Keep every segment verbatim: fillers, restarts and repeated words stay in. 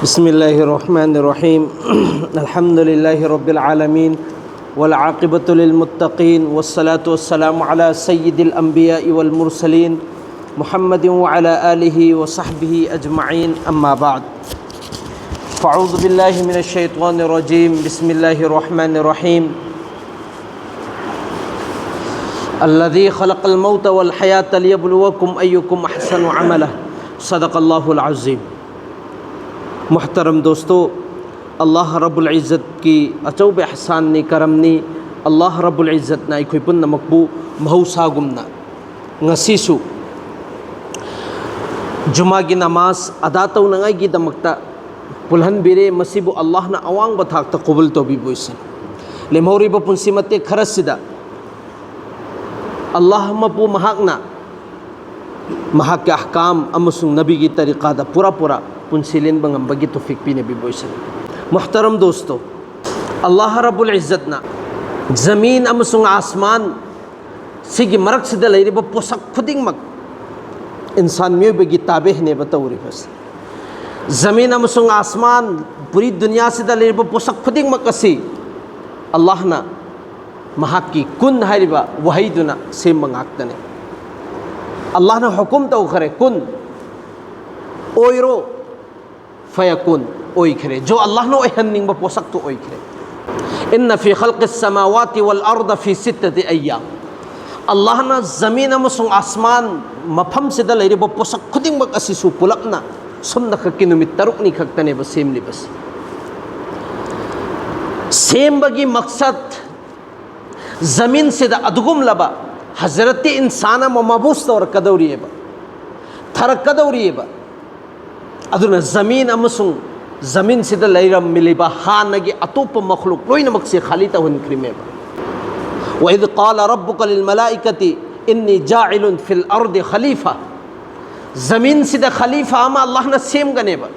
بسم الله الرحمن الرحيم. الحمد لله رب العالمين، والعاقبة للمتقين، والصلاة والسلام على سيد الأنبياء والمرسلين، محمد وعلى آله وصحبه أجمعين. أما بعد، فأعوذ بالله من الشيطان الرجيم. بسم الله الرحمن الرحيم. الذي خلق الموت والحياة ليبلوكم أيكم أحسن عملا. صدق الله العظيم. ꯃꯨꯍꯇꯔꯝ ꯗꯣꯁꯇꯣ, ꯑꯜꯂꯥꯍ ꯔꯕꯨꯜ ꯏꯖꯠꯀꯤ ꯑꯆꯧꯕ ꯏꯍꯁꯥꯟꯅꯤ, ꯀꯔꯝꯅꯤ꯫ ꯑꯜꯂꯥꯍ ꯔꯕꯨꯜ ꯏꯖꯠꯅ ꯑꯩꯈꯣꯏ ꯄꯨꯝꯅꯃꯛꯄꯨ ꯃꯍꯧꯁꯥꯒꯨꯝꯅ ꯉꯁꯤꯁꯨ ꯖꯨꯃꯥꯒꯤ ꯅꯃꯥꯖ ꯑꯗꯥ ꯇꯧꯅꯉꯥꯏꯒꯤꯗꯃꯛꯇ ꯄꯨꯜꯍꯟꯕꯤꯔꯦ꯫ ꯃꯁꯤꯕꯨ ꯑꯜꯂꯥꯍꯅ ꯑꯋꯥꯡꯕ ꯊꯥꯛꯇ ꯀꯕꯨꯜ ꯇꯧꯕꯤꯕ ꯑꯣꯏꯁꯅꯨ꯫ ꯂꯦꯝꯍꯧꯔꯤꯕ ꯄꯨꯟꯁꯤ ꯃꯇꯦꯛ ꯈꯔꯁꯤꯗ ꯑꯜꯂꯥꯍ ꯃꯄꯨ ꯃꯍꯥꯛꯅ ꯃꯍꯥꯛꯀꯤ ꯑꯍꯀꯥꯝ ꯑꯃꯁꯨꯡ ꯅꯕꯤꯒꯤ ꯇꯔꯤꯀꯥꯗ ꯄꯨꯔꯥ ꯄꯨꯔꯥ ꯄꯨꯟꯁꯤ ꯂꯦꯟꯕ ꯉꯝꯕꯒꯤ ꯇꯣꯐꯤꯛ ꯄꯤꯅꯕꯤꯕ ꯑꯣꯏꯁꯅꯨ꯫ ꯃꯨꯍꯇꯔꯝ ꯗꯣꯁꯇꯣ, ꯑꯜꯂꯥꯍ ꯔꯕꯨꯜ ꯏꯖꯠꯅ ꯖꯃꯤꯟ ꯑꯃꯁꯨꯡ ꯑꯥꯁꯃꯥꯟ ꯁꯤꯒꯤ ꯃꯔꯛꯁꯤꯗ ꯂꯩꯔꯤꯕ ꯄꯣꯠꯁꯛ ꯈꯨꯗꯤꯡꯃꯛ ꯏꯟꯁꯥꯟ ꯃꯤꯑꯣꯏꯕꯒꯤ ꯇꯥꯕꯦꯍꯅꯦꯕ ꯇꯧꯔꯤꯕꯁꯤ꯫ ꯖꯃꯤꯟ ꯑꯃꯁꯨꯡ ꯑꯥꯁꯃꯥꯟ, ꯄꯨꯔꯤ ꯗꯨꯅꯤꯌꯥꯁꯤꯗ ꯂꯩꯔꯤꯕ ꯄꯣꯠꯁꯛ ꯈꯨꯗꯤꯡꯃꯛ ꯑꯁꯤ ꯑꯜꯂꯥꯍꯅ ꯃꯍꯥꯛꯀꯤ ꯀꯨꯟ ꯍꯥꯏꯔꯤꯕ ꯋꯥꯍꯩꯗꯨꯅ ꯁꯦꯝꯕ ꯉꯥꯛꯇꯅꯤ꯫ ꯑꯜꯂꯥꯍꯅ ꯍꯨꯀꯨꯝ ꯇꯧꯈ꯭ꯔꯦ, ꯀꯨꯟ ꯑꯣꯏꯔꯣ, ꯐꯌꯀꯨꯟ ꯑꯣꯏꯈ꯭ꯔꯦ꯫ ꯖꯣ ꯑꯜꯂꯥꯍꯅ ꯑꯣꯏꯍꯟꯅꯤꯡꯕ ꯄꯣꯠꯁꯛꯇꯨ ꯑꯣꯏꯈ꯭ꯔꯦ꯫ ꯏꯟꯅ ꯐꯤ ꯈꯜꯀꯤ ꯁꯃꯥꯋꯥꯇꯤ ꯋꯜ ꯑꯔꯗ ꯐꯤ ꯁꯤꯠꯇꯇꯤ ꯑꯌꯥꯝ꯫ ꯑꯜꯂꯥꯍꯅ ꯖꯃꯤꯟ ꯑꯃꯁꯨꯡ ꯑꯥꯁꯃꯥꯟ ꯃꯐꯝꯁꯤꯗ ꯂꯩꯔꯤꯕ ꯄꯣꯠꯁꯛ ꯈꯨꯗꯤꯡꯃꯛ ꯑꯁꯤꯁꯨ ꯄꯨꯂꯞꯅ ꯁꯨꯝꯅꯈꯛꯀꯤ ꯅꯨꯃꯤꯠ ꯇꯔꯨꯛꯅꯤ ꯈꯛꯇꯅꯦꯕ ꯁꯦꯝꯂꯤꯕꯁꯤ꯫ ꯁꯦꯝꯕꯒꯤ ꯃꯛꯁꯠ, ꯖꯃꯤꯟꯁꯤꯗ ꯑꯗꯨꯒꯨꯝꯂꯕ ꯍꯖꯔꯠꯇꯤ ꯏꯟꯁꯥꯟ ꯑꯃ ꯃꯕꯨꯁ ꯇꯧꯔꯛꯀꯗꯧꯔꯤꯑꯕ, ꯊꯥꯔꯛꯀꯗꯧꯔꯤꯑꯕ꯫ ꯑꯗꯨꯅ ꯖꯃꯤꯟ ꯑꯃꯁꯨꯡ ꯖꯃꯤꯟꯁꯤꯗ ꯂꯩꯔꯝꯂꯤꯕ ꯍꯥꯟꯅꯒꯤ ꯑꯇꯣꯞꯄ ꯃꯈꯂꯨꯛ ꯂꯣꯏꯅꯃꯛꯁꯦ ꯈꯥꯂꯤ ꯇꯧꯍꯟꯈ꯭ꯔꯤꯃꯦꯕ꯫ وإذ قال ربك للملائكة إني جاعل في الأرض خليفة. ꯖꯃꯤꯟꯁꯤꯗ ꯈꯂꯤꯐꯥ ꯑꯃ ꯑꯜꯂꯥꯍꯅ ꯁꯦꯝꯒꯅꯦꯕ꯫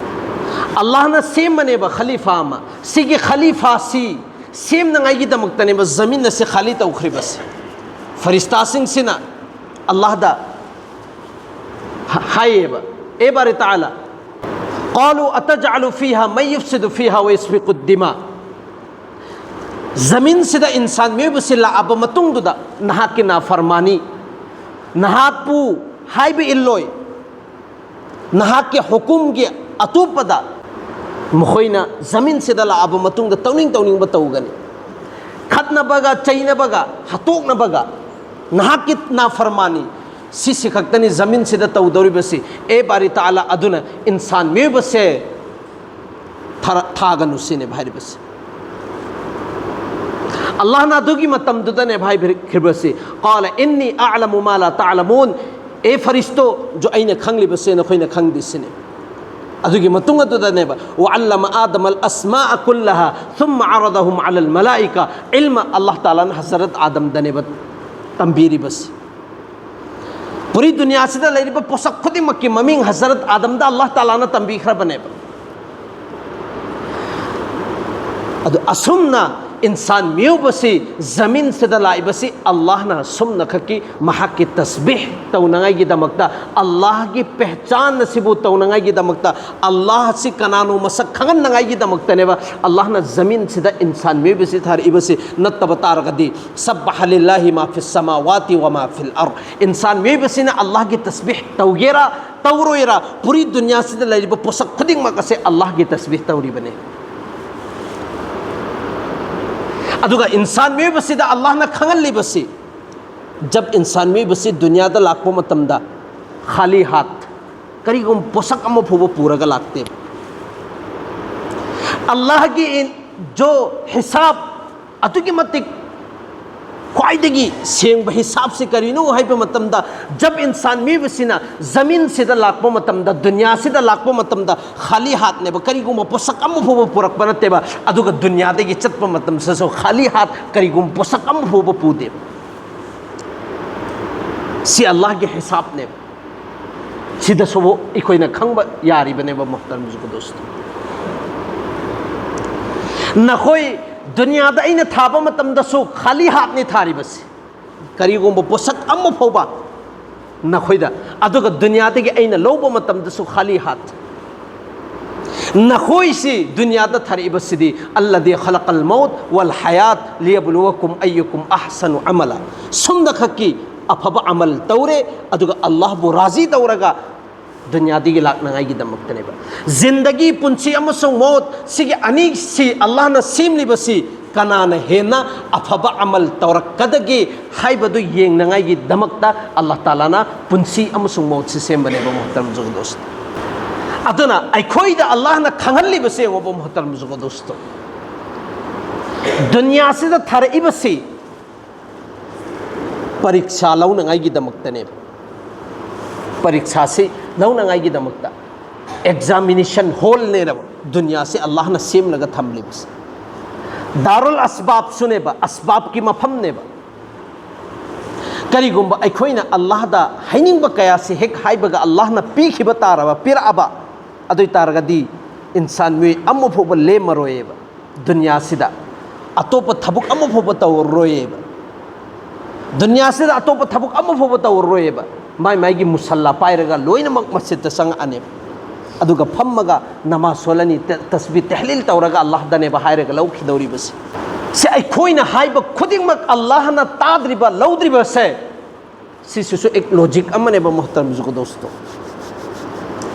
ꯑꯜꯂꯥꯍꯅ ꯁꯦꯝꯕꯅꯦꯕ ꯈꯂꯤꯐꯥ ꯑꯃ꯫ ꯁꯤꯒꯤ ꯈꯂꯤꯐꯥꯁꯤ ꯁꯦꯝꯅꯉꯥꯏꯒꯤꯗꯃꯛꯇꯅꯦꯕ ꯖꯃꯤꯟ ꯑꯁꯤ ꯈꯥꯂꯤ ꯇꯧꯈ꯭ꯔꯤꯕꯁꯦ꯫ ꯐꯔꯤꯁꯇꯥꯁꯤꯡꯁꯤꯅ ꯑꯜꯂꯥꯍꯗ ꯍ-, ꯍꯥꯏꯌꯦꯕ, "ꯑꯦ ꯕꯥꯔꯤ ꯇꯥꯂꯥ, قالوا أتجعل فيها من يفسد فيها ويسفك الدماء. ꯖꯃꯤꯟꯁꯤꯗ ꯏꯟꯁꯥꯟ ꯃꯤꯑꯣꯏꯕꯁꯤ ꯂꯥꯛꯑꯕ ꯃꯇꯨꯡꯗꯨꯗ ꯅꯍꯥꯛꯀꯤ ꯅꯥꯐꯔꯃꯥꯅꯤ, ꯅꯍꯥꯛꯄꯨ ꯍꯥꯏꯕ ꯏꯜꯂꯣꯏ, ꯅꯍꯥꯛꯀꯤ ꯍꯨꯀꯨꯝꯒꯤ ꯑꯇꯣꯞꯄꯗ ꯃꯈꯣꯏꯅ ꯖꯃꯤꯟꯁꯤꯗ ꯂꯥꯛꯑꯕ ꯃꯇꯨꯡꯗ ꯇꯧꯅꯤꯡ ꯇꯧꯅꯤꯡꯕ ꯇꯧꯒꯅꯤ꯫ ꯈꯠꯅꯕꯒ, ꯆꯩꯅꯕꯒ, ꯍꯥꯠꯇꯣꯛꯅꯕꯒ, ꯅꯍꯥꯛꯀꯤ ꯅꯥꯐꯔꯃꯥꯅꯤ, ꯁꯤꯁꯤ ꯈꯛꯇꯅꯤ ꯖꯃꯤꯟꯁꯤꯗ ꯇꯧꯗꯧꯔꯤꯕꯁꯤ꯫ ꯑꯦ ꯕꯥꯔꯤ ꯇꯥꯂꯥ, ꯑꯗꯨꯅ ꯏꯟꯁꯥꯟ ꯃꯤꯑꯣꯏꯕꯁꯦ ꯊꯥꯔ-, ꯊꯥꯒꯅꯨ ꯁꯤꯅꯦꯕ ꯍꯥꯏꯔꯤꯕꯁꯤ꯫ ꯑꯜꯂꯥꯍꯅ ꯑꯗꯨꯒꯤ ꯃꯇꯝꯗꯨꯗꯅꯦꯕ ꯍꯥꯏꯕꯤꯔꯛꯈꯤꯕꯁꯤ, "قال إني أعلم ما لا تعلمون"꯫ ꯑꯦ ꯐꯔꯤꯁꯇꯣ, ꯖꯣ ꯑꯩꯅ ꯈꯪꯂꯤꯕꯁꯦ ꯅꯈꯣꯏꯅ ꯈꯪꯗꯦ ꯁꯤꯅꯦ꯫ ꯑꯗꯨꯒꯤ ꯃꯇꯨꯡ ꯑꯗꯨꯗꯅꯦꯕ, "وعلم آدم الأسماء كلها ثم عرضهم على الملائكة"꯫ ꯏꯜꯃ ꯑꯜꯂꯥꯍ ꯇꯥꯂꯥꯅ ꯍꯖꯔꯠ ꯑꯥꯗꯝꯗꯅꯦꯕ ꯇꯝꯕꯤꯔꯤꯕꯁꯤ꯫ ꯄꯨꯔꯤ ꯗꯨꯅꯤꯌꯥꯁꯤꯗ ꯂꯩꯔꯤꯕ ꯄꯣꯠꯁꯛ ꯈꯨꯗꯤꯡꯃꯛꯀꯤ ꯃꯃꯤꯡ ꯍꯖꯔꯠ ꯑꯥꯗꯝꯗ ꯑꯜꯂꯥꯍ ꯇꯥꯂꯥꯅ ꯇꯝꯕꯤꯈ꯭ꯔꯕꯅꯦꯕ꯫ ꯑꯗꯨ ꯑꯁꯨꯝꯅ ꯏꯟꯁꯥꯟ ꯃꯤꯑꯣꯏꯕꯁꯤ ꯖꯃꯤꯟꯁꯤꯗ ꯂꯥꯛꯏꯕꯁꯤ ꯑꯜꯂꯥꯍꯅ ꯁꯨꯝꯅ ꯈꯛꯀꯤ ꯃꯍꯥꯛꯀꯤ ꯇꯁꯕꯤꯍ ꯇꯧꯅꯉꯥꯏꯒꯤꯗꯃꯛꯇ, ꯑꯜꯂꯥꯍꯒꯤ ꯄꯦꯍꯆꯥꯟ ꯑꯁꯤꯕꯨ ꯇꯧꯅꯉꯥꯏꯒꯤꯗꯃꯛꯇ, ꯑꯜꯂꯥꯍ ꯑꯁꯤ ꯀꯅꯥꯅꯣ ꯃꯁꯛ ꯈꯪꯍꯟꯅꯉꯥꯏꯒꯤꯗꯃꯛꯇꯅꯦꯕ ꯑꯜꯂꯥꯍꯅ ꯖꯃꯤꯟꯁꯤꯗ ꯏꯟꯁꯥꯟ ꯃꯤꯑꯣꯏꯕꯁꯤ ꯊꯥꯔꯛꯏꯕꯁꯤ꯫ ꯅꯠꯇꯕ ꯇꯥꯔꯒꯗꯤ, "سبح لله ما في السماوات وما في الأرض"꯫ ꯏꯟꯁꯥꯟ ꯃꯤꯑꯣꯏꯕꯁꯤꯅ ꯑꯜꯂꯥꯍꯒꯤ ꯇꯁꯕꯤꯍ ꯇꯧꯒꯦꯔꯥ ꯇꯧꯔꯣꯏꯔꯥ, ꯄꯨꯔꯤ ꯗꯨꯅꯤꯌꯥꯁꯤꯗ ꯂꯩꯔꯤꯕ ꯄꯣꯠꯁꯛ ꯈꯨꯗꯤꯡꯃꯛ ꯑꯁꯦ ꯑꯜꯂꯥꯍꯒꯤ ꯇꯁꯕꯤꯍ ꯇꯧꯔꯤꯕꯅꯤ꯫ ꯑꯗꯨꯒ ꯏꯟꯁꯥꯟ ꯃꯤꯑꯣꯏꯕꯁꯤꯗ ꯑꯜꯂꯥꯍꯅ ꯈꯪꯍꯜꯂꯤꯕꯁꯤ, ꯖꯕ ꯏꯟꯁꯥꯟ ꯃꯤꯑꯣꯏꯕꯁꯤ ꯗꯨꯅꯤꯌꯥꯗ ꯂꯥꯛꯄ ꯃꯇꯝꯗ ꯈꯥꯂꯤ ꯍꯥꯠ, ꯀꯔꯤꯒꯨꯝꯕ ꯄꯣꯠꯁꯛ ꯑꯃ ꯐꯥꯎꯕ ꯄꯨꯔꯒ ꯂꯥꯛꯇꯦ꯫ ꯑꯜꯂꯥꯍꯒꯤ ꯏꯟ-, ꯖꯣ ꯍꯤꯁꯥꯕ, ꯑꯗꯨꯛꯀꯤ ꯃꯇꯤꯛ ꯈ꯭ꯋꯥꯏꯗꯒꯤ ꯁꯦꯡꯕ ꯍꯤꯁꯥꯕꯁꯤ ꯀꯔꯤꯅꯣ ꯍꯥꯏꯕ ꯃꯇꯝꯗ, ꯖꯕ ꯏꯟꯁꯥꯟ ꯃꯤꯑꯣꯏꯕꯁꯤꯅ ꯖꯃꯤꯟꯁꯤꯗ ꯂꯥꯛꯄ ꯃꯇꯝꯗ, ꯗꯨꯅꯤꯌꯥꯁꯤꯗ ꯂꯥꯛꯄ ꯃꯇꯝꯗ ꯈꯥꯂꯤ ꯍꯥꯠꯅꯦꯕ, ꯀꯔꯤꯒꯨꯝꯕ ꯄꯣꯠꯁꯛ ꯑꯃ ꯐꯥꯎꯕ ꯄꯨꯔꯛꯄ ꯅꯠꯇꯦꯕ꯫ ꯑꯗꯨꯒ ꯗꯨꯅꯤꯌꯥꯗꯒꯤ ꯆꯠꯄ ꯃꯇꯝꯁꯤꯗꯁꯨ ꯈꯥꯂꯤ ꯍꯥꯠ, ꯀꯔꯤꯒꯨꯝꯕ ꯄꯣꯠꯁꯛ ꯑꯃ ꯐꯥꯎꯕ ꯄꯨꯗꯦꯕ꯫ ꯁꯤ ꯑꯜꯂꯥꯍꯒꯤ ꯍꯤꯁꯥꯕꯅꯦꯕ꯫ ꯁꯤꯗꯁꯨ ꯑꯩꯈꯣꯏꯅ ꯈꯪꯕ ꯌꯥꯔꯤꯕꯅꯦꯕ, ꯃꯨꯍꯇꯔꯝ ꯖꯨꯒꯗꯣꯁꯇꯣ꯫ ꯅꯈꯣꯏ ꯗꯨꯅꯤꯌꯥꯗ ꯑꯩꯅ ꯊꯥꯕ ꯃꯇꯝꯗꯁꯨ ꯈꯥꯂꯤ ꯍꯥꯠꯅꯤ ꯊꯥꯔꯤꯕꯁꯤ, ꯀꯔꯤꯒꯨꯝꯕ ꯄꯣꯠꯁꯛ ꯑꯃ ꯐꯥꯎꯕ ꯅꯈꯣꯏꯗ, ꯑꯗꯨꯒ ꯗꯨꯅꯤꯌꯥꯗꯒꯤ ꯑꯩꯅ ꯂꯧꯕ ꯃꯇꯝꯗꯁꯨ ꯈꯥꯂꯤ ꯍꯥꯠ꯫ ꯅꯈꯣꯏꯁꯤ ꯗꯨꯅꯤꯌꯥꯗ ꯊꯥꯔꯛꯏꯕꯁꯤꯗꯤ "ꯑꯜꯂꯗꯤ ꯈꯂꯀꯜ ꯃꯧꯠ ꯋꯜ ꯍꯌꯥꯠ ꯂꯤꯌꯕ꯭ꯂꯨꯋꯀꯨꯝ ꯑꯌ꯭ꯌꯨꯀꯨꯝ ꯑꯍꯁꯅꯨ ꯑꯃꯂꯥ", ꯁꯨꯝꯅꯈꯛꯀꯤ ꯑꯐꯕ ꯑꯃꯜ ꯇꯧꯔꯦ, ꯑꯗꯨꯒ ꯑꯜꯂꯥꯍꯕꯨ ꯔꯥꯖꯤ ꯇꯧꯔꯒ ꯗꯨꯅꯤꯌꯥꯗꯒꯤ ꯂꯥꯛꯅꯉꯥꯏꯒꯤꯗꯃꯛꯇꯅꯦꯕ꯫ ꯖꯤꯟꯗꯒꯤ, ꯄꯨꯟꯁꯤ, ꯑꯃꯁꯨꯡ ꯃꯧꯠ, ꯁꯤꯒꯤ ꯑꯅꯤꯁꯤ ꯑꯜꯂꯥꯍꯅ ꯁꯦꯝꯂꯤꯕꯁꯤ ꯀꯅꯥꯅ ꯍꯦꯟꯅ ꯑꯐꯕ ꯑꯃꯜ ꯇꯧꯔꯛꯀꯗꯒꯦ ꯍꯥꯏꯕꯗꯨ ꯌꯦꯡꯅꯉꯥꯏꯒꯤꯗꯃꯛꯇ ꯑꯜꯂꯥꯍ ꯇꯥꯂꯥꯅ ꯄꯨꯟꯁꯤ ꯑꯃꯁꯨꯡ ꯃꯧꯠꯁꯤ ꯁꯦꯝꯕꯅꯦꯕ, ꯃꯨꯍꯇꯔꯝ ꯖꯨꯒꯗꯣꯁ꯫ ꯑꯗꯨꯅ ꯑꯩꯈꯣꯏꯗ ꯑꯜꯂꯥꯍꯅ ꯈꯪꯍꯜꯂꯤꯕꯁꯦ ꯌꯦꯡꯉꯣꯕ, ꯃꯨꯍꯇꯔꯝ ꯖꯨꯒꯗꯣꯁꯇꯣ, ꯗꯨꯅꯤꯌꯥꯁꯤꯗ ꯊꯥꯔꯛꯏꯕꯁꯤ ꯄꯔꯤꯈ꯭ꯌꯥ ꯂꯧꯅꯉꯥꯏꯒꯤꯗꯃꯛꯇꯅꯦꯕ꯫ ꯄꯔꯤꯈ꯭ꯌꯥꯁꯤ ꯂꯧꯅꯉꯥꯏꯒꯤꯗꯃꯛꯇ ꯑꯦꯛꯖꯥꯃꯤꯅꯦꯁꯟ ꯍꯣꯜꯅꯦꯕ ꯗꯨꯅꯤꯌꯥꯁꯤ ꯑꯜꯂꯥꯍꯅ ꯁꯦꯝꯂꯒ ꯊꯝꯂꯤꯕꯁꯦ꯫ ꯗꯥꯔꯨꯜ ꯑꯁꯕꯥꯕꯁꯨꯅꯦꯕ, ꯑꯁꯕꯥꯕꯀꯤ ꯃꯐꯝꯅꯦꯕ꯫ ꯀꯔꯤꯒꯨꯝꯕ ꯑꯩꯈꯣꯏꯅ ꯑꯜꯂꯥꯍꯗ ꯍꯥꯏꯅꯤꯡꯕ ꯀꯌꯥꯁꯤ ꯍꯦꯛ ꯍꯥꯏꯕꯒ ꯑꯜꯂꯥꯍꯅ ꯄꯤꯈꯤꯕ ꯇꯥꯔꯕ, ꯄꯤꯔꯛꯑꯕ, ꯑꯗꯨ ꯑꯣꯏ ꯇꯥꯔꯒꯗꯤ ꯏꯟꯁꯥꯟ, ꯃꯤꯑꯣꯏ ꯑꯃ ꯐꯥꯎꯕ ꯂꯦꯝꯃꯔꯣꯏꯌꯦꯕ꯫ ꯗꯨꯅꯤꯌꯥꯁꯤꯗ ꯑꯇꯣꯞꯄ ꯊꯕꯛ ꯑꯃ ꯐꯥꯎꯕ ꯇꯧꯔꯔꯣꯏꯌꯦꯕ꯫ ꯗꯨꯅꯤꯌꯥꯁꯤꯗ ꯑꯇꯣꯞꯄ ꯊꯕꯛ ꯑꯃ ꯐꯥꯎꯕ ꯇꯧꯔꯔꯣꯏꯌꯦꯕ꯫ ꯃꯥꯏ ꯃꯥꯏꯒꯤ ꯃꯨꯁꯜꯂꯥ ꯄꯥꯏꯔꯒ ꯂꯣꯏꯅꯃꯛ ꯃꯁꯖꯤꯠꯇ ꯆꯪꯉꯛꯑꯅꯦꯕ꯫ ꯑꯗꯨꯒ ꯐꯝꯃꯒ ꯅꯃꯥꯖ ꯁꯣꯜꯂꯅꯤ, ꯇ-, ꯇꯁꯕꯤ ꯇꯍꯂꯤꯜ ꯇꯧꯔꯒ ꯑꯜꯂꯥꯍꯗꯅꯦꯕ ꯍꯥꯏꯔꯒ ꯂꯧꯈꯤꯗꯧꯔꯤꯕꯁꯤ꯫ ꯁꯤ ꯑꯩꯈꯣꯏꯅ ꯍꯥꯏꯕ ꯈꯨꯗꯤꯡꯃꯛ ꯑꯜꯂꯥꯍꯅ ꯇꯥꯗ꯭ꯔꯤꯕ, ꯂꯧꯗ꯭ꯔꯤꯕꯁꯦ, ꯁꯤꯁꯤꯁꯨ ꯑꯦꯛ ꯂꯣꯖꯤꯛ ꯑꯃꯅꯦꯕ, ꯃꯨꯍꯇꯔꯝ ꯖꯨꯒꯗꯣꯁꯇꯣ꯫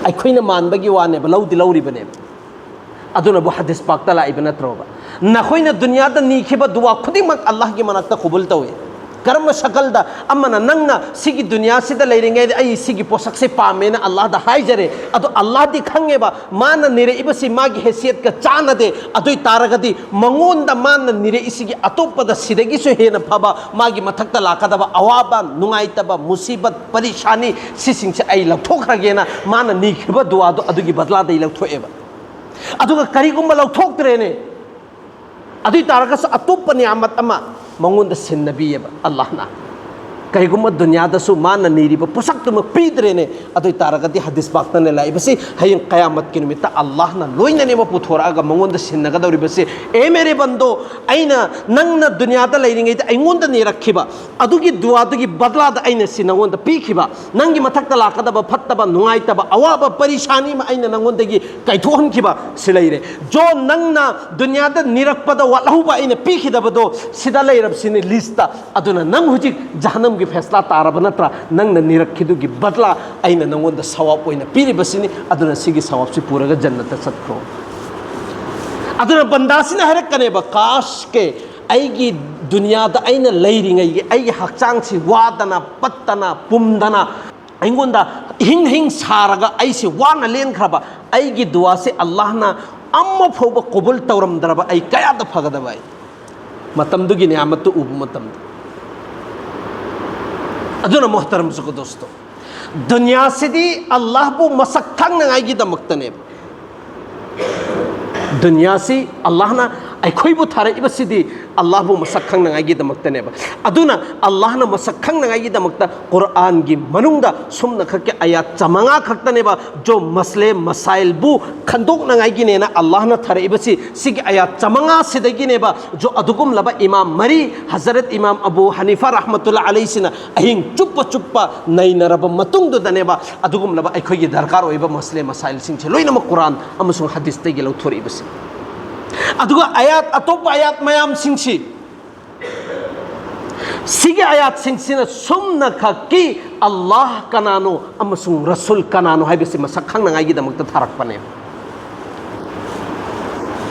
ꯑꯩꯈꯣꯏꯅ ꯃꯥꯟꯕꯒꯤ ꯋꯥꯅꯦꯕ, ꯂꯧꯗꯤ ꯂꯧꯔꯤꯕꯅꯦꯕ꯫ ꯑꯗꯨꯅꯕꯨ ꯍꯗꯤꯁ ꯄꯥꯛꯇ ꯂꯥꯛꯏꯕ ꯅꯠꯇ꯭ꯔꯣꯕ? ꯅꯈꯣꯏꯅ ꯗꯨꯅꯤꯌꯥꯗ ꯅꯤꯈꯤꯕ ꯗꯨꯋꯥ ꯈꯨꯗꯤꯡꯃꯛ ꯑꯜꯂꯥꯍꯒꯤ ꯃꯅꯥꯛꯇ ꯀꯕꯨꯜ ꯇꯧꯏ꯫ ꯀꯔꯝꯕ ꯁꯀꯜꯗ? ꯑꯃꯅ ꯅꯪꯅ ꯁꯤꯒꯤ ꯗꯨꯅꯤꯌꯥꯁꯤꯗ ꯂꯩꯔꯤꯉꯩꯗ "ꯑꯩ ꯁꯤꯒꯤ ꯄꯣꯠꯁꯛꯁꯦ ꯄꯥꯝꯃꯦꯅ" ꯑꯜꯂꯥꯍꯗ ꯍꯥꯏꯖꯔꯦ, ꯑꯗꯣ ꯑꯜꯂꯥꯍꯗꯤ ꯈꯪꯉꯦꯕ ꯃꯥꯅ ꯅꯤꯔꯛꯏꯕꯁꯤ ꯃꯥꯒꯤ ꯍꯩꯁꯤꯌꯠꯀ ꯆꯥꯟꯅꯗꯦ꯫ ꯑꯗꯨ ꯑꯣꯏ ꯇꯥꯔꯒꯗꯤ ꯃꯉꯣꯟꯗ ꯃꯥꯅ ꯅꯤꯔꯛꯏꯁꯤꯒꯤ ꯑꯇꯣꯞꯄꯗ ꯁꯤꯗꯒꯤꯁꯨ ꯍꯦꯟꯅ ꯐꯕ, ꯃꯥꯒꯤ ꯃꯊꯛꯇ ꯂꯥꯛꯀꯗꯕ ꯑꯋꯥꯕ, ꯅꯨꯡꯉꯥꯏꯇꯕ, ꯃꯨꯁꯤꯕꯠ, ꯄꯔꯤꯁꯥꯅꯤ, ꯁꯤꯁꯤꯡꯁꯦ ꯑꯩ ꯂꯧꯊꯣꯛꯈ꯭ꯔꯒꯦꯅ ꯃꯥꯅ ꯅꯤꯈꯤꯕ ꯗꯨꯋꯥꯗꯣ ꯑꯗꯨꯒꯤ ꯕꯗꯂꯥꯗ ꯑꯩ ꯂꯧꯊꯣꯛꯑꯦꯕ꯫ ꯑꯗꯨꯒ ꯀꯔꯤꯒꯨꯝꯕ ꯂꯧꯊꯣꯛꯇ꯭ꯔꯦꯅꯦ, ꯑꯗꯨ ꯑꯣꯏ ꯇꯥꯔꯒꯁꯨ ꯑꯇꯣꯞꯄ ꯅꯤꯌꯥꯃꯠ ꯑꯃ ꯃꯉꯣꯟꯗ ꯁꯤꯟꯅꯕꯤꯌꯦꯕ ꯑꯜꯂꯥꯍꯅ꯫ ꯀꯩꯒꯨꯝꯕ ꯗꯨꯅꯤꯌꯥꯗꯁꯨ ꯃꯥꯅ ꯅꯤꯔꯤꯕ ꯄꯣꯠꯁꯛꯇꯨꯃꯛ ꯄꯤꯗ꯭ꯔꯦꯅꯦ, ꯑꯗꯨ ꯑꯣꯏ ꯇꯥꯔꯒꯗꯤ ꯍꯗꯤꯁ ꯄꯥꯛꯇꯅ ꯂꯥꯛꯏꯕꯁꯤ ꯍꯌꯦꯡ ꯀꯌꯥꯃꯠꯀꯤ ꯅꯨꯃꯤꯠꯇ ꯑꯜꯂꯥꯍꯅ ꯂꯣꯏꯅꯅꯦꯕ ꯄꯨꯊꯣꯔꯛꯑꯒ ꯃꯉꯣꯟꯗ ꯁꯤꯟꯅꯒꯗꯧꯔꯤꯕꯁꯤ꯫ ꯑꯦ ꯃꯦꯔꯦ ꯕꯟꯗꯣ, ꯑꯩꯅ, ꯅꯪꯅ ꯗꯨꯅꯤꯌꯥꯗ ꯂꯩꯔꯤꯉꯩꯗ ꯑꯩꯉꯣꯟꯗ ꯅꯤꯔꯛꯈꯤꯕ ꯑꯗꯨꯒꯤ ꯗꯨꯋꯥꯗꯨꯒꯤ ꯕꯗꯂꯥꯗ ꯑꯩꯅ ꯁꯤ ꯅꯉꯣꯟꯗ ꯄꯤꯈꯤꯕ, ꯅꯪꯒꯤ ꯃꯊꯛꯇ ꯂꯥꯛꯀꯗꯕ ꯐꯠꯇꯕ, ꯅꯨꯡꯉꯥꯏꯇꯕ, ꯑꯋꯥꯕ, ꯄꯔꯤꯁꯥꯅꯤ ꯑꯃ ꯑꯩꯅ ꯅꯉꯣꯟꯗꯒꯤ ꯀꯥꯏꯊꯣꯛꯍꯟꯈꯤꯕ ꯁꯤ ꯂꯩꯔꯦ꯫ ꯖꯣ, ꯅꯪꯅ ꯗꯨꯅꯤꯌꯥꯗ ꯅꯤꯔꯛꯄꯗ ꯋꯥꯠꯍꯧꯕ ꯑꯩꯅ ꯄꯤꯈꯤꯗꯕꯗꯣ ꯁꯤꯗ ꯂꯩꯔꯕꯁꯤꯅꯤ ꯂꯤꯁꯇ꯫ ꯑꯗꯨꯅ ꯅꯪ ꯍꯧꯖꯤꯛ ꯖꯍꯅꯝꯒꯤ ꯐꯦꯁꯂꯥ ꯇꯥꯔꯕ ꯅꯠꯇ꯭ꯔꯥ? ꯅꯪꯅ ꯅꯤꯔꯛꯈꯤꯗꯨꯒꯤ ꯕꯗꯂꯥ ꯑꯩꯅ ꯅꯉꯣꯟꯗ ꯁꯋꯥꯕ ꯑꯣꯏꯅ ꯄꯤꯔꯤꯕꯁꯤꯅꯤ꯫ ꯑꯗꯨꯅ ꯁꯤꯒꯤ ꯁꯋꯥꯕꯁꯤ ꯄꯨꯔꯒ ꯖꯟꯅꯠꯇ ꯆꯠꯈ꯭ꯔꯣ꯫ ꯑꯗꯨꯅ ꯕꯟꯗꯥꯁꯤꯅ ꯍꯥꯏꯔꯛꯀꯅꯦꯕ, "ꯀꯥꯁ ꯀꯦ, ꯑꯩꯒꯤ ꯗꯨꯅꯤꯌꯥꯗ ꯑꯩꯅ ꯂꯩꯔꯤꯉꯩꯒꯤ ꯑꯩꯒꯤ ꯍꯛꯆꯥꯡꯁꯤ ꯋꯥꯗꯅ, ꯄꯠꯇꯅ, ꯄꯨꯝꯗꯅ, ꯑꯩꯉꯣꯟꯗ ꯏꯍꯤꯡ ꯍꯤꯡ ꯁꯥꯔꯒ ꯑꯩꯁꯤ ꯋꯥꯅ ꯂꯦꯟꯈ꯭ꯔꯕ ꯑꯩꯒꯤ ꯗꯨꯋꯥꯁꯤ ꯑꯜꯂꯥꯍꯅ ꯑꯃ ꯐꯥꯎꯕ ꯀꯣꯕꯨꯜ ꯇꯧꯔꯝꯗ꯭ꯔꯕ ꯑꯩ ꯀꯌꯥꯗ ꯐꯒꯗꯕ ꯑꯩ?" ꯃꯇꯝꯗꯨꯒꯤ ꯅꯤꯌꯥꯃꯠꯇꯨ ꯎꯕ ꯃꯇꯝꯗ꯫ ꯑꯗꯨꯅ ꯃꯣꯍꯇꯔꯝ ꯖꯨꯒꯗꯣꯁꯇꯣ, ꯗꯨꯅꯤꯌꯥꯁꯤꯗꯤ ꯑꯜꯂꯥꯍꯕꯨ ꯃꯁꯛ ꯈꯪꯅꯉꯥꯏꯒꯤꯗꯃꯛꯇꯅꯦꯕ꯫ ꯗꯨꯅꯤꯌꯥꯁꯤ ꯑꯜꯂꯥꯍꯅ ꯑꯩꯈꯣꯏꯕꯨ ꯊꯥꯔꯛꯏꯕꯁꯤꯗꯤ ꯑꯜꯂꯥꯍꯕꯨ ꯃꯁꯛ ꯈꯪꯅꯉꯥꯏꯒꯤꯗꯃꯛꯇꯅꯦꯕ꯫ ꯑꯗꯨꯅ ꯑꯜꯂꯥꯍꯅ ꯃꯁꯛ ꯈꯪꯅꯉꯥꯏꯒꯤꯗꯃꯛꯇ ꯀꯨꯔꯥꯟꯒꯤ ꯃꯅꯨꯡꯗ ꯁꯨꯝꯅ ꯈꯛꯀꯤ ꯑꯌꯥꯠ ꯆꯥꯃꯉꯥ ꯈꯛꯇꯅꯦꯕ꯫ ꯖꯣ ꯃꯁꯂꯦ ꯃꯁꯥꯏꯜꯕꯨ ꯈꯟꯗꯣꯛꯅꯉꯥꯏꯒꯤꯅꯦꯅ ꯑꯜꯂꯥꯍꯅ ꯊꯥꯔꯛꯏꯕꯁꯤ ꯁꯤꯒꯤ ꯑꯌꯥꯠ ꯆꯥꯃꯉꯥꯁꯤꯗꯒꯤꯅꯦꯕ꯫ ꯖꯣ ꯑꯗꯨꯒꯨꯝꯂꯕ ꯏꯃꯥꯝ ꯃꯔꯤ, ꯍꯖꯔꯠ ꯏꯃꯥꯝ ꯑꯕꯨ ꯍꯅꯤꯐꯥ ꯔꯍꯃꯇꯨꯜꯂꯥ ꯑꯂꯩꯁꯤꯅ ꯑꯍꯤꯡ ꯆꯨꯞꯄ ꯆꯨꯞꯄ ꯅꯩꯅꯔꯕ ꯃꯇꯨꯡꯗꯨꯗꯅꯦꯕ ꯑꯗꯨꯒꯨꯝꯂꯕ ꯑꯩꯈꯣꯏꯒꯤ ꯗꯔꯀꯥꯔ ꯑꯣꯏꯕ ꯃꯁꯂꯦ ꯃꯁꯥꯏꯜꯁꯤꯡꯁꯦ ꯂꯣꯏꯅꯃꯛ ꯀꯨꯔꯥꯟ ꯑꯃꯁꯨꯡ ꯍꯗꯤꯁꯇꯒꯤ ꯂꯧꯊꯣꯔꯛꯏꯕꯁꯦ꯫ ꯑꯗꯨꯒ ꯑꯌꯥꯠ, ꯑꯇꯣꯞꯄ ꯑꯌꯥꯠ ꯃꯌꯥꯝꯁꯤꯡꯁꯤ, ꯁꯤꯒꯤ ꯑꯌꯥꯠꯁꯤꯡꯁꯤꯅ ꯁꯨꯝꯅ ꯈꯛꯀꯤ ꯑꯜꯂꯥꯍ ꯀꯅꯥꯅꯣ ꯑꯃꯁꯨꯡ ꯔꯁꯨꯜ ꯀꯅꯥꯅꯣ ꯍꯥꯏꯕꯁꯤ ꯃꯁꯛ ꯈꯪꯅꯉꯥꯏꯒꯤꯗꯃꯛꯇ ꯊꯥꯔꯛꯄꯅꯦ꯫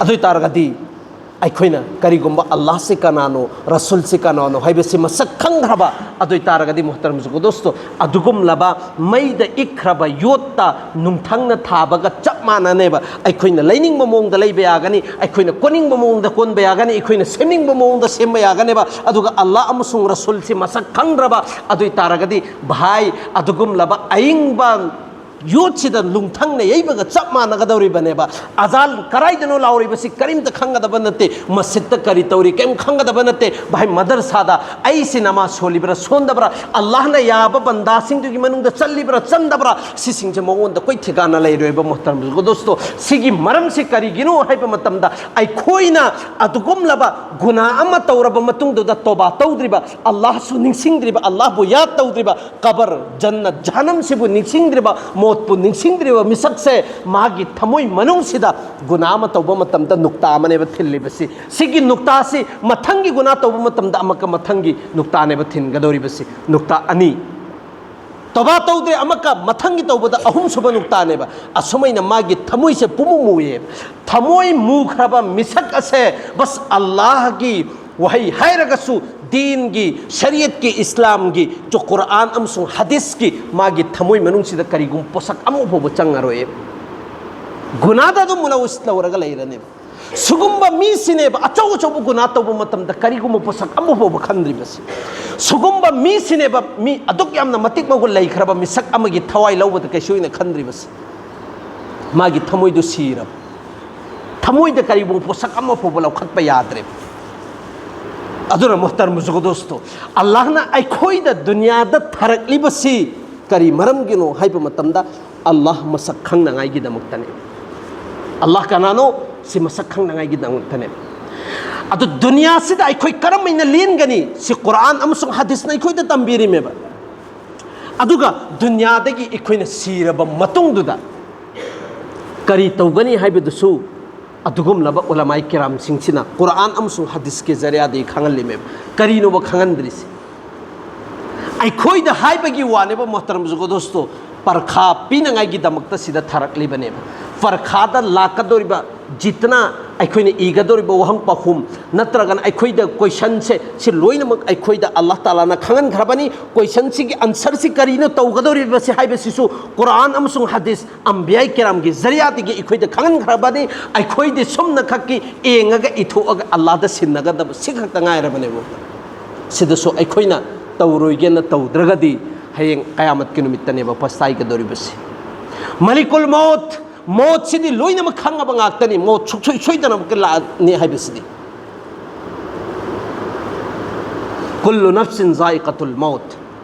ꯑꯗꯨ ꯑꯣꯏ ꯇꯥꯔꯒꯗꯤ ꯑꯩꯈꯣꯏꯅ ꯀꯔꯤꯒꯨꯝꯕ ꯑꯜꯂꯥꯍꯁꯤ ꯀꯅꯥꯅꯣ, ꯔꯁꯨꯜꯁꯤ ꯀꯅꯥꯅꯣ ꯍꯥꯏꯕꯁꯤ ꯃꯁꯛ ꯈꯪꯈ꯭ꯔꯕ ꯑꯗꯨ ꯑꯣꯏ ꯇꯥꯔꯒꯗꯤ, ꯃꯨꯍꯇꯔꯝ ꯖꯨꯒꯗꯣꯁꯇꯣ, ꯑꯗꯨꯒꯨꯝꯂꯕ ꯃꯩꯗ ꯏꯛꯈ꯭ꯔꯕ ꯌꯣꯠꯇ ꯅꯨꯡꯊꯪꯅ ꯊꯥꯕꯒ ꯆꯞ ꯃꯥꯟꯅꯅꯦꯕ꯫ ꯑꯩꯈꯣꯏꯅ ꯂꯩꯅꯤꯡꯕ ꯃꯑꯣꯡꯗ ꯂꯩꯕ ꯌꯥꯒꯅꯤ, ꯑꯩꯈꯣꯏꯅ ꯀꯣꯟꯅꯤꯡꯕ ꯃꯑꯣꯡꯗ ꯀꯣꯟꯕ ꯌꯥꯒꯅꯤ, ꯑꯩꯈꯣꯏꯅ ꯁꯦꯝꯅꯤꯡꯕ ꯃꯑꯣꯡꯗ ꯁꯦꯝꯕ ꯌꯥꯒꯅꯦꯕ꯫ ꯑꯗꯨꯒ ꯑꯜꯂꯥꯍ ꯑꯃꯁꯨꯡ ꯔꯁꯨꯜꯁꯤ ꯃꯁꯛ ꯈꯪꯗ꯭ꯔꯕ ꯑꯗꯨ ꯑꯣꯏ ꯇꯥꯔꯒꯗꯤ, ꯚꯥꯏ, ꯑꯗꯨꯒꯨꯝꯂꯕ ꯑꯏꯪꯕ ꯌꯣꯠꯁꯤꯗ ꯂꯨꯡꯊꯪꯅ ꯌꯩꯕꯒ ꯆꯞ ꯃꯥꯟꯅꯒꯗꯧꯔꯤꯕꯅꯦꯕ꯫ ꯑꯖꯥꯟ ꯀꯔꯥꯏꯗꯅꯣ ꯂꯥꯎꯔꯤꯕꯁꯤ ꯀꯔꯤꯝꯇ ꯈꯪꯒꯗꯕ ꯅꯠꯇꯦ, ꯃꯁꯖꯤꯠꯇ ꯀꯔꯤ ꯇꯧꯔꯤ ꯀꯔꯤꯝ ꯈꯪꯒꯗꯕ ꯅꯠꯇꯦ꯫ ꯚꯥꯏ, ꯃꯗꯔꯁꯥꯗ ꯑꯩꯁꯤ ꯅꯃꯥꯖ ꯁꯣꯜꯂꯤꯕ꯭ꯔꯥ ꯁꯣꯟꯗꯕ꯭ꯔꯥ, ꯑꯜꯂꯥꯍꯅ ꯌꯥꯕ ꯕꯟꯗꯥꯁꯤꯡꯗꯨꯒꯤ ꯃꯅꯨꯡꯗ ꯆꯜꯂꯤꯕ꯭ꯔꯥ ꯆꯟꯗꯕ꯭ꯔꯥ, ꯁꯤꯁꯤꯡꯁꯦ ꯃꯉꯣꯟꯗ ꯀꯣꯏ ꯊꯤꯒꯥꯅ ꯂꯩꯔꯣꯏꯕ ꯃꯣꯍꯇꯔꯝ ꯗꯣꯁꯇꯣ꯫ ꯁꯤꯒꯤ ꯃꯔꯝꯁꯤ ꯀꯔꯤꯒꯤꯅꯣ ꯍꯥꯏꯕ ꯃꯇꯝꯗ, ꯑꯩꯈꯣꯏꯅ ꯑꯗꯨꯒꯨꯝꯂꯕ ꯒꯨꯅꯥ ꯑꯃ ꯇꯧꯔꯕ ꯃꯇꯨꯡꯗꯨꯗ ꯇꯣꯕꯥ ꯇꯧꯗ꯭ꯔꯤꯕ, ꯑꯜꯂꯥꯍꯁꯨ ꯅꯤꯡꯁꯤꯡꯗ꯭ꯔꯤꯕ, ꯑꯜꯂꯥꯍꯕꯨ ꯌꯥꯗ ꯇꯧꯗ꯭ꯔꯤꯕ, ꯀꯕꯔ, ꯖꯟꯅꯠ, ꯖꯍꯅꯝꯁꯤꯕꯨ ꯅꯤꯡꯁꯤꯡꯗ꯭ꯔꯤꯕ, ꯃꯣꯠꯄꯨ ꯅꯤꯡꯁꯤꯡꯗ꯭ꯔꯤꯕ ꯃꯤꯁꯛꯁꯦ ꯃꯥꯒꯤ ꯊꯃꯣꯏ ꯃꯅꯨꯡꯁꯤꯗ ꯒꯨꯅꯥ ꯑꯃ ꯇꯧꯕ ꯃꯇꯝꯗ ꯅꯨꯛꯇꯥ ꯑꯃꯅꯦꯕ ꯊꯤꯜꯂꯤꯕꯁꯤ꯫ ꯁꯤꯒꯤ ꯅꯨꯛꯇꯥꯁꯤ ꯃꯊꯪꯒꯤ ꯒꯨꯅꯥ ꯇꯧꯕ ꯃꯇꯝꯗ ꯑꯃꯛꯀ ꯃꯊꯪꯒꯤ ꯅꯨꯛꯇꯥꯅꯦꯕ ꯊꯤꯟꯒꯗꯧꯔꯤꯕꯁꯤ꯫ ꯅꯨꯛꯇꯥ ꯑꯅꯤ꯫ ꯇꯣꯕꯥ ꯇꯧꯗ꯭ꯔꯦ, ꯑꯃꯛꯀ ꯃꯊꯪꯒꯤ ꯇꯧꯕꯗ ꯑꯍꯨꯝꯁꯨꯕ ꯅꯨꯛꯇꯥꯅꯦꯕ꯫ ꯑꯁꯨꯃꯥꯏꯅ ꯃꯥꯒꯤ ꯊꯃꯣꯏꯁꯦ ꯄꯨꯃꯨ ꯃꯨꯌꯦꯕ꯫ ꯊꯃꯣꯏ ꯃꯨꯈ꯭ꯔꯕ ꯃꯤꯁꯛ ꯑꯁꯦ ꯕꯁ ꯑꯜꯂꯥꯍꯒꯤ ꯋꯥꯍꯩ ꯍꯥꯏꯔꯒꯁꯨ, ꯗꯤꯟꯒꯤ, ꯁꯔꯤꯌꯠꯀꯤ, ꯏꯁꯂꯥꯝꯒꯤ, ꯆꯣ ꯀꯨꯔꯥꯟ ꯑꯃꯁꯨꯡ ꯍꯗꯤꯁꯀꯤ ꯃꯥꯒꯤ ꯊꯃꯣꯏ ꯃꯅꯨꯡꯁꯤꯗ ꯀꯔꯤꯒꯨꯝꯕ ꯄꯣꯠꯁꯛ ꯑꯃ ꯐꯥꯎꯕ ꯆꯪꯉꯔꯣꯏ꯫ ꯒꯨꯅꯥꯗ ꯑꯗꯨꯝ ꯃꯨꯂꯧꯁ ꯂꯧꯔꯒ ꯂꯩꯔꯅꯦꯕ꯫ ꯁꯤꯒꯨꯝꯕ ꯃꯤꯁꯤꯅꯦꯕ ꯑꯆꯧ ꯑꯆꯧꯕ ꯒꯨꯅꯥ ꯇꯧꯕ ꯃꯇꯝꯗ ꯀꯔꯤꯒꯨꯝꯕ ꯄꯣꯠꯁꯛ ꯑꯃ ꯐꯥꯎꯕ ꯈꯟꯗ꯭ꯔꯤꯕꯁꯤ꯫ ꯁꯤꯒꯨꯝꯕ ꯃꯤꯁꯤꯅꯦꯕ ꯃꯤ ꯑꯗꯨꯛ ꯌꯥꯝꯅ ꯃꯇꯤꯛ ꯃꯒꯨꯟ ꯂꯩꯈ꯭ꯔꯕ ꯃꯤꯁꯛ ꯑꯃꯒꯤ ꯊꯋꯥꯏ ꯂꯧꯕꯗ ꯀꯩꯁꯨ ꯑꯣꯏꯅ ꯈꯟꯗ꯭ꯔꯤꯕꯁꯤ꯫ ꯃꯥꯒꯤ ꯊꯃꯣꯏꯗꯨ ꯁꯤꯔꯕ꯫ ꯊꯃꯣꯏꯗ ꯀꯔꯤꯒꯨꯝꯕ ꯄꯣꯠꯁꯛ ꯑꯃ ꯐꯥꯎꯕ ꯂꯧꯈꯠꯄ ꯌꯥꯗ꯭ꯔꯦꯕ꯫ ꯑꯗꯨꯅ ꯃꯣꯍꯇꯔꯝ ꯕꯨꯖꯨꯔꯒ ꯗꯣꯁꯇꯣ, ꯑꯜꯂꯥꯍꯅ ꯑꯩꯈꯣꯏꯗ ꯗꯨꯅꯤꯌꯥꯗ ꯊꯥꯔꯛꯂꯤꯕꯁꯤ ꯀꯔꯤ ꯃꯔꯝꯒꯤꯅꯣ ꯍꯥꯏꯕ ꯃꯇꯝꯗ, ꯑꯜꯂꯥꯍ ꯃꯁꯛ ꯈꯪꯅꯉꯥꯏꯒꯤꯗꯃꯛꯇꯅꯦ꯫ ꯑꯜꯂꯥꯍ ꯀꯅꯥꯅꯣ? ꯁꯤ ꯃꯁꯛ ꯈꯪꯅꯉꯥꯏꯒꯤꯗꯃꯛꯇꯅꯦ꯫ ꯑꯗꯨ ꯗꯨꯅꯤꯌꯥꯁꯤꯗ ꯑꯩꯈꯣꯏ ꯀꯔꯝꯍꯥꯏꯅ ꯂꯦꯟꯒꯅꯤ? ꯁꯤ ꯀꯨꯔꯥꯟ ꯑꯃꯁꯨꯡ ꯍꯗꯤꯁꯅ ꯑꯩꯈꯣꯏꯗ ꯇꯝꯕꯤꯔꯤꯃꯦꯕ꯫ ꯑꯗꯨꯒ ꯗꯨꯅꯤꯌꯥꯗꯒꯤ ꯑꯩꯈꯣꯏꯅ ꯁꯤꯔꯕ ꯃꯇꯨꯡꯗꯨꯗ ꯀꯔꯤ ꯇꯧꯒꯅꯤ ꯍꯥꯏꯕꯗꯨꯁꯨ ꯑꯗꯨꯒꯨꯝꯂꯕ ꯎꯂꯃꯥꯏ ꯀꯤꯔꯥꯝꯁꯤꯡꯁꯤꯅ ꯀꯨꯔꯥꯟ ꯑꯃꯁꯨꯡ ꯍꯗꯤꯁꯀꯤ ꯖꯔꯤꯌꯥꯗꯒꯤ ꯈꯪꯍꯜꯂꯤꯃꯦꯕ꯫ ꯀꯔꯤꯅꯣꯕ ꯈꯪꯍꯟꯗ꯭ꯔꯤꯁꯤ? ꯑꯩꯈꯣꯏꯗ ꯍꯥꯏꯕꯒꯤ ꯋꯥꯅꯦꯕ, ꯃꯣꯍꯇꯔꯝ ꯕꯨꯖꯨꯔꯒ ꯗꯣꯁꯇꯣ, ꯄꯔꯈꯥ ꯄꯤꯅꯉꯥꯏꯒꯤꯗꯃꯛꯇ ꯁꯤꯗ ꯊꯥꯔꯛꯂꯤꯕꯅꯦꯕ꯫ ꯄꯔꯈꯥꯗ ꯂꯥꯛꯀꯗꯧꯔꯤꯕ ꯖꯤꯠꯅ ꯑꯩꯈꯣꯏꯅ ꯏꯒꯗꯧꯔꯤꯕ ꯋꯥꯍꯪ ꯄꯥꯎꯈꯨꯝ, ꯅꯠꯇ꯭ꯔꯒꯅ ꯑꯩꯈꯣꯏꯗ ꯀꯣꯏꯁꯟꯁꯦ, ꯁꯤ ꯂꯣꯏꯅꯃꯛ ꯑꯩꯈꯣꯏꯗ ꯑꯜꯂꯥꯍ ꯇꯥꯂꯥꯅ ꯈꯪꯍꯟꯈ꯭ꯔꯕꯅꯤ꯫ ꯀꯣꯏꯁꯟꯁꯤꯒꯤ ꯑꯟꯁꯔꯁꯤ ꯀꯔꯤꯅꯣ ꯇꯧꯒꯗꯧꯔꯤꯕꯁꯤ ꯍꯥꯏꯕꯁꯤꯁꯨ ꯀꯨꯔꯥꯟ ꯑꯃꯁꯨꯡ ꯍꯗꯤꯁ ꯑꯝꯕꯤꯌꯥꯏ ꯀꯤꯔꯥꯝꯒꯤ ꯖꯔꯤꯌꯥꯗꯒꯤ ꯑꯩꯈꯣꯏꯗ ꯈꯪꯍꯟꯈ꯭ꯔꯕꯅꯤ꯫ ꯑꯩꯈꯣꯏꯗꯤ ꯁꯨꯝꯅ ꯈꯛꯀꯤ ꯌꯦꯡꯉꯒ ꯏꯊꯣꯛꯑꯒ ꯑꯜꯂꯥꯍꯗ ꯁꯤꯟꯅꯒꯗꯕ ꯁꯤ ꯈꯛꯇ ꯉꯥꯏꯔꯕꯅꯦꯕ꯫ ꯁꯤꯗꯁꯨ ꯑꯩꯈꯣꯏꯅ ꯇꯧꯔꯣꯏꯒꯦꯅ ꯇꯧꯗ꯭ꯔꯒꯗꯤ ꯍꯌꯦꯡ ꯀꯌꯥꯃꯠꯀꯤ ꯅꯨꯃꯤꯠꯇꯅꯦꯕ ꯄꯁꯇꯥꯏꯒꯗꯧꯔꯤꯕꯁꯤ꯫ ꯃꯂꯤꯀꯨꯜ ꯃꯧꯠ, ꯃꯧꯠꯁꯤꯗꯤ ꯂꯣꯏꯅꯃꯛ ꯈꯪꯉꯕ ꯉꯥꯛꯇꯅꯤ, ꯃꯧꯠ ꯁꯨꯡꯁꯣꯏ ꯁꯣꯏꯗꯅꯃꯛꯀꯤ ꯂꯥꯛꯑꯅꯤ ꯍꯥꯏꯕꯁꯤꯗꯤ꯫ ꯀꯨꯜꯂꯨ ꯅꯐꯁꯤꯟ ꯖꯥꯏꯀꯥꯇꯨꯜ ꯃꯧꯠ꯫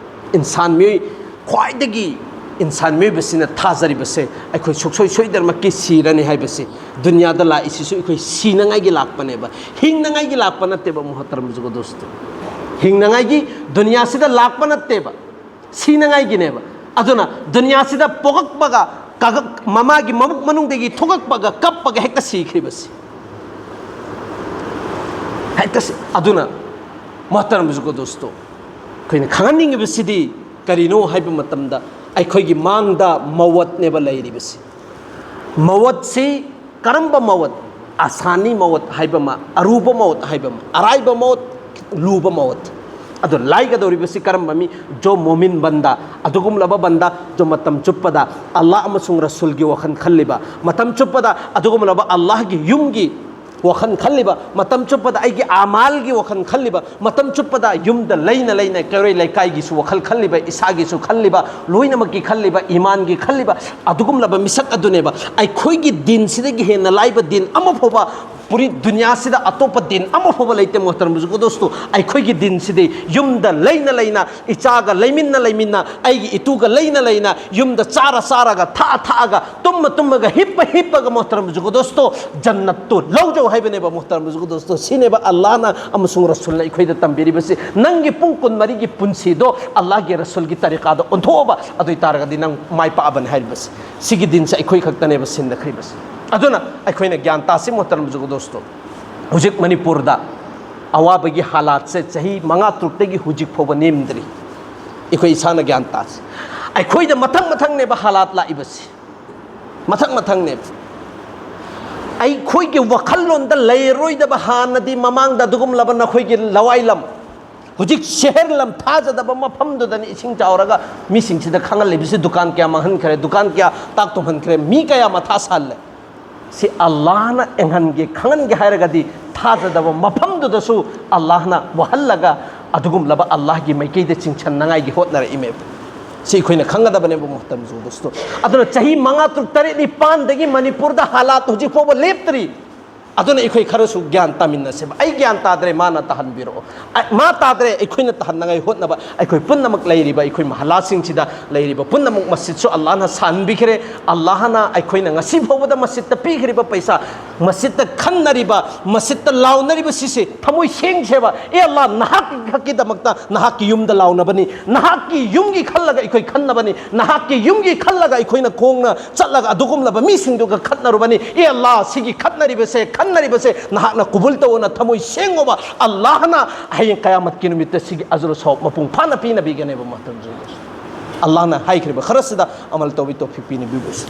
ꯏꯟꯁꯥꯟ ꯃꯤꯑꯣꯏ, ꯈ꯭ꯋꯥꯏꯗꯒꯤ ꯏꯟꯁꯥꯟ ꯃꯤꯑꯣꯏꯕꯁꯤꯅ ꯊꯥꯖꯔꯤꯕꯁꯦ, ꯑꯩꯈꯣꯏ ꯁꯨꯡꯁꯣꯏ ꯁꯣꯏꯗꯅꯃꯛꯀꯤ ꯁꯤꯔꯅꯤ ꯍꯥꯏꯕꯁꯤ꯫ ꯗꯨꯅꯤꯌꯥꯗ ꯂꯥꯛꯏꯁꯤꯁꯨ ꯑꯩꯈꯣꯏ ꯁꯤꯅꯉꯥꯏꯒꯤ ꯂꯥꯛꯄꯅꯦꯕ, ꯍꯤꯡꯅꯉꯥꯏꯒꯤ ꯂꯥꯛꯄ ꯅꯠꯇꯦꯕ, ꯃꯨꯍꯇꯔꯝ ꯖꯨꯒꯣ ꯗꯣꯁꯇꯣ꯫ ꯍꯤꯡꯅꯉꯥꯏꯒꯤ ꯗꯨꯅꯤꯌꯥꯁꯤꯗ ꯂꯥꯛꯄ ꯅꯠꯇꯦꯕ, ꯁꯤꯅꯉꯥꯏꯒꯤꯅꯦꯕ꯫ ꯑꯗꯨꯅ ꯗꯨꯅꯤꯌꯥꯁꯤꯗ ꯄꯣꯛꯂꯛꯄꯒ, ꯀꯥꯒꯛ-, ꯃꯃꯥꯒꯤ ꯃꯕꯨꯛ ꯃꯅꯨꯡꯗꯒꯤ ꯊꯣꯛꯂꯛꯄꯒ, ꯀꯞꯄꯒ ꯍꯦꯛꯇ ꯁꯤꯈ꯭ꯔꯤꯕꯁꯤ꯫ ꯍꯦꯛꯇ ꯁꯤ-, ꯑꯗꯨꯅ ꯃꯨꯍꯇꯔꯝ ꯖꯨꯒꯣ ꯗꯣꯁꯇꯣ, ꯑꯩꯈꯣꯏꯅ ꯈꯪꯍꯟꯅꯤꯡꯉꯤꯕꯁꯤꯗꯤ ꯀꯔꯤꯅꯣ ꯍꯥꯏꯕ ꯃꯇꯝꯗ, ꯑꯩꯈꯣꯏꯒꯤ ꯃꯥꯡꯗ ꯃꯧꯋꯠꯅꯦꯕ ꯂꯩꯔꯤꯕꯁꯤ꯫ ꯃꯧꯋꯠꯁꯤ ꯀꯔꯝꯕ ꯃꯧꯋꯠ? ꯑꯁꯥꯅꯤ ꯃꯧꯋꯠ ꯍꯥꯏꯕ ꯑꯃ, ꯑꯔꯨꯕ ꯃꯧꯋꯠ ꯍꯥꯏꯕ ꯑꯃ, ꯑꯔꯥꯏꯕ ꯃꯧꯋꯠ, ꯂꯨꯕ ꯃꯧꯋꯠ꯫ ꯑꯗꯨ ꯂꯥꯏꯒꯗꯧꯔꯤꯕꯁꯤ ꯀꯔꯝꯕ ꯃꯤ? ꯖꯣ ꯃꯣꯃꯤꯟ ꯕꯟꯗꯥ, ꯑꯗꯨꯒꯨꯝꯂꯕ ꯕꯟꯗꯥ, ꯖꯣ ꯃꯇꯝ ꯆꯨꯞꯄꯗ ꯑꯜꯂꯥꯍ ꯑꯃꯁꯨꯡ ꯔꯁꯨꯜꯒꯤ ꯋꯥꯈꯜ ꯈꯜꯂꯤꯕ, ꯃꯇꯝ ꯆꯨꯞꯄꯗ ꯑꯗꯨꯒꯨꯝꯂꯕ ꯑꯜꯂꯥꯍꯒꯤ ꯌꯨꯝꯒꯤ ꯋꯥꯈꯜ ꯈꯜꯂꯤꯕ, ꯃꯇꯝ ꯆꯨꯞꯄꯗ ꯑꯩꯒꯤ ꯑꯃꯥꯜꯒꯤ ꯋꯥꯈꯜ ꯈꯜꯂꯤꯕ, ꯃꯇꯝ ꯆꯨꯞꯄꯗ ꯌꯨꯝꯗ ꯂꯩꯅ ꯂꯩꯅ ꯀꯩꯔꯣꯏ ꯂꯩꯀꯥꯏꯒꯤꯁꯨ ꯋꯥꯈꯜ ꯈꯜꯂꯤꯕ, ꯏꯁꯥꯒꯤꯁꯨ ꯈꯜꯂꯤꯕ, ꯂꯣꯏꯅꯃꯛꯀꯤ ꯈꯜꯂꯤꯕ, ꯏꯃꯥꯟꯒꯤ ꯈꯜꯂꯤꯕ, ꯑꯗꯨꯒꯨꯝꯂꯕ ꯃꯤꯁꯛ ꯑꯗꯨꯅꯦꯕ꯫ ꯑꯩꯈꯣꯏꯒꯤ ꯗꯤꯟꯁꯤꯗꯒꯤ ꯍꯦꯟꯅ ꯂꯥꯏꯕ ꯗꯤꯟ ꯑꯃ ꯐꯥꯎꯕ ꯄꯨꯔꯤ ꯗꯨꯅꯤꯌꯥꯁꯤꯗ ꯑꯇꯣꯞꯄ ꯗꯤꯟ ꯑꯃ ꯐꯥꯎꯕ ꯂꯩꯇꯦ, ꯃꯣꯍꯇꯔꯝ ꯖꯨꯒꯣ ꯗꯣꯁꯇꯣ꯫ ꯑꯩꯈꯣꯏꯒꯤ ꯗꯤꯟꯁꯤꯗꯤ ꯌꯨꯝꯗ ꯂꯩꯅ ꯂꯩꯅ, ꯏꯆꯥꯒ ꯂꯩꯃꯤꯟꯅ ꯂꯩꯃꯤꯟꯅ, ꯑꯩꯒꯤ ꯏꯇꯨꯒ ꯂꯩꯅ ꯂꯩꯅ, ꯌꯨꯝꯗ ꯆꯥꯔ ꯆꯥꯔꯒ, ꯊꯛꯑ ꯊꯛꯑꯒ, ꯇꯨꯝꯃ ꯇꯨꯝꯃꯒ, ꯍꯤꯞꯄ ꯍꯤꯞꯄꯒ, ꯃꯣꯍꯇꯔꯝ ꯖꯨꯒꯣ ꯗꯣꯁꯇꯣ, ꯖꯟꯅꯠꯇꯨ ꯂꯧꯖꯧ ꯍꯥꯏꯕꯅꯦꯕ, ꯃꯣꯍꯇꯔꯝ ꯖꯨꯒꯣ ꯗꯣꯁꯇꯣ꯫ ꯁꯤꯅꯦꯕ ꯑꯜꯂꯥꯍꯅ ꯑꯃꯁꯨꯡ ꯔꯁꯨꯜꯅ ꯑꯩꯈꯣꯏꯗ ꯇꯝꯕꯤꯔꯤꯕꯁꯤ꯫ ꯅꯪꯒꯤ ꯄꯨꯡ ꯀꯨꯟꯃꯔꯤꯒꯤ ꯄꯨꯟꯁꯤꯗꯣ ꯑꯜꯂꯥꯍꯒꯤ ꯔꯁꯨꯜꯒꯤ ꯇꯔꯤꯀꯥꯗ ꯑꯣꯟꯊꯣꯛꯑꯕ, ꯑꯗꯨ ꯑꯣꯏ ꯇꯥꯔꯒꯗꯤ ꯅꯪ ꯃꯥꯏ ꯄꯥꯛꯑꯕꯅꯤ ꯍꯥꯏꯔꯤꯕꯁꯤ꯫ ꯁꯤꯒꯤ ꯗꯤꯟꯁꯦ ꯑꯩꯈꯣꯏ ꯈꯛꯇꯅꯦꯕ ꯁꯤꯟꯅꯈ꯭ꯔꯤꯕꯁꯤ꯫ ꯑꯗꯨꯅ ꯑꯩꯈꯣꯏꯅ ꯒ꯭ꯌꯥꯟ ꯇꯥꯁꯤ, ꯃꯣꯍꯇꯔꯝ ꯖꯨꯒꯣ ꯗꯣꯁꯇꯣ꯫ ꯍꯧꯖꯤꯛ ꯃꯅꯤꯄꯨꯔꯗ ꯑꯋꯥꯕꯒꯤ ꯍꯥꯂꯥꯠꯁꯦ ꯆꯍꯤ ꯃꯉꯥ ꯇꯔꯨꯛꯇꯒꯤ ꯍꯧꯖꯤꯛ ꯐꯥꯎꯕ ꯅꯦꯝꯗ꯭ꯔꯤ꯫ ꯑꯩꯈꯣꯏ ꯏꯁꯥꯅ ꯒ꯭ꯌꯥꯟ ꯇꯥꯁꯤ꯫ ꯑꯩꯈꯣꯏꯗ ꯃꯊꯪ ꯃꯊꯪꯅꯦꯕ ꯍꯥꯂꯥꯠ ꯂꯥꯛꯏꯕꯁꯤ, ꯃꯊꯪ ꯃꯊꯪꯅꯦꯕ꯫ ꯑꯩꯈꯣꯏꯒꯤ ꯋꯥꯈꯜꯂꯣꯟꯗ ꯂꯩꯔꯣꯏꯗꯕ, ꯍꯥꯟꯅꯗꯤ ꯃꯃꯥꯡꯗ ꯑꯗꯨꯒꯨꯝꯂꯕ ꯅꯈꯣꯏꯒꯤ ꯂꯋꯥꯏ ꯂꯝ, ꯍꯧꯖꯤꯛ ꯁꯦꯍꯔ ꯂꯝ ꯊꯥꯖꯗꯕ ꯃꯐꯝꯗꯨꯗꯅꯤ ꯏꯁꯤꯡ ꯆꯥꯎꯔꯒ ꯃꯤꯁꯤꯡꯁꯤꯗ ꯈꯪꯍꯜꯂꯤꯕꯁꯤ꯫ ꯗꯨꯀꯥꯟ ꯀꯌꯥ ꯃꯥꯡꯍꯟꯈ꯭ꯔꯦ, ꯗꯨꯀꯥꯟ ꯀꯌꯥ ꯇꯥꯛ ꯇꯨꯝꯍꯟꯈ꯭ꯔꯦ, ꯃꯤ ꯀꯌꯥ ꯃꯊꯥ ꯁꯥꯍꯜꯂꯦ꯫ ꯁꯤ ꯑꯜꯂꯥꯍꯅ ꯑꯦꯡꯍꯟꯒꯦ, ꯈꯪꯍꯟꯒꯦ ꯍꯥꯏꯔꯒꯗꯤ ꯊꯥꯖꯗꯕ ꯃꯐꯝꯗꯨꯗꯁꯨ ꯑꯜꯂꯥꯍꯅ ꯋꯥꯍꯜꯂꯒ ꯑꯗꯨꯒꯨꯝꯂꯕ ꯑꯜꯂꯥꯍꯒꯤ ꯃꯥꯏꯀꯩꯗ ꯆꯤꯡꯁꯟꯅꯉꯥꯏꯒꯤ ꯍꯣꯠꯅꯔꯛꯏꯃꯦꯕ꯫ ꯁꯤ ꯑꯩꯈꯣꯏꯅ ꯈꯪꯒꯗꯕꯅꯦꯕ, ꯃꯍꯇꯔꯝ ꯖꯨ ꯗꯣꯁꯇꯣ꯫ ꯑꯗꯨꯅ ꯆꯍꯤ ꯃꯉꯥ, ꯇꯔꯨꯛ, ꯇꯔꯦꯠ, ꯅꯤꯄꯥꯟꯗꯒꯤ ꯃꯅꯤꯄꯨꯔꯗ ꯍꯥꯂꯥꯠ ꯍꯧꯖꯤꯛ ꯐꯥꯎꯕ ꯂꯦꯞꯇ꯭ꯔꯤ꯫ ꯑꯗꯨꯅ ꯑꯩꯈꯣꯏ ꯈꯔꯁꯨ ꯒ꯭ꯌꯥꯟ ꯇꯥꯃꯤꯟꯅꯁꯦꯕ꯫ ꯑꯩ ꯒ꯭ꯌꯥꯟ ꯇꯥꯗ꯭ꯔꯦ, ꯃꯥꯅ ꯇꯥꯍꯟꯕꯤꯔꯛꯑꯣ꯫ ꯑ-, ꯃꯥ ꯇꯥꯗ꯭ꯔꯦ, ꯑꯩꯈꯣꯏꯅ ꯇꯥꯍꯟꯅꯉꯥꯏ ꯍꯣꯠꯅꯕ꯫ ꯑꯩꯈꯣꯏ ꯄꯨꯝꯅꯃꯛ ꯂꯩꯔꯤꯕ, ꯑꯩꯈꯣꯏ ꯃꯍꯜꯂꯥꯁꯤꯡꯁꯤꯗ ꯂꯩꯔꯤꯕ ꯄꯨꯝꯅꯃꯛ ꯃꯁꯖꯤꯗꯁꯨ ꯑꯜꯂꯥꯍꯅ ꯁꯥꯍꯟꯕꯤꯈ꯭ꯔꯦ꯫ ꯑꯜꯂꯥꯍꯅ ꯑꯩꯈꯣꯏꯅ ꯉꯁꯤ ꯐꯥꯎꯕꯗ ꯃꯁꯖꯤꯗꯇ ꯄꯤꯈ꯭ꯔꯤꯕ ꯄꯩꯁꯥ, ꯃꯁꯖꯤꯗꯇ ꯈꯟꯅꯔꯤꯕ, ꯃꯁꯖꯤꯗꯇ ꯂꯥꯎꯅꯔꯤꯕ ꯁꯤꯁꯦ ꯊꯃꯣꯏ ꯁꯦꯡꯁꯦꯕ꯫ ꯑꯦ ꯑꯜꯂꯥ, ꯅꯍꯥꯛꯀꯤ ꯈꯛꯀꯤꯗꯃꯛꯇ ꯅꯍꯥꯛꯀꯤ ꯌꯨꯝꯗ ꯂꯥꯎꯅꯕꯅꯤ, ꯅꯍꯥꯛꯀꯤ ꯌꯨꯝꯒꯤ ꯈꯜꯂꯒ ꯑꯩꯈꯣꯏ ꯈꯟꯅꯕꯅꯤ, ꯅꯍꯥꯛꯀꯤ ꯌꯨꯝꯒꯤ ꯈꯜꯂꯒ ꯑꯩꯈꯣꯏꯅ ꯈꯣꯡꯅ ꯆꯠꯂꯒ ꯑꯗꯨꯒꯨꯝꯂꯕ ꯃꯤꯁꯤꯡꯗꯨꯒ ꯈꯠꯅꯔꯨꯕꯅꯤ꯫ ꯑꯦ ꯑꯜꯂꯥ, ꯁꯤꯒꯤ ꯈꯠꯅꯔꯤꯕꯁꯦ, ꯈꯟꯅꯔꯤꯕꯁꯦ ꯅꯍꯥꯛꯅ ꯀꯨꯕꯨꯜ ꯇꯧꯑꯣꯅ ꯊꯃꯣꯏ ꯁꯦꯡꯉꯣꯕ꯫ ꯑꯜꯂꯥꯍꯅ ꯍꯌꯦꯡ ꯀꯌꯥꯃꯠꯀꯤ ꯅꯨꯃꯤꯠꯇ ꯁꯤꯒꯤ ꯑꯖꯔ ꯁꯋꯥꯕ ꯃꯄꯨꯡ ꯐꯥꯅ ꯄꯤꯅꯕꯤꯒꯅꯦꯕ, ꯃꯍꯇꯔꯝ ꯖꯨ ꯗꯣꯁꯇꯣ꯫ ꯑꯜꯂꯥꯍꯅ ꯍꯥꯏꯈ꯭ꯔꯤꯕ ꯈꯔꯁꯤꯗ ꯑꯃꯜ ꯇꯧꯕꯤ ꯇꯧꯐꯤꯛ ꯄꯤꯅꯕꯤꯕꯁꯨ꯫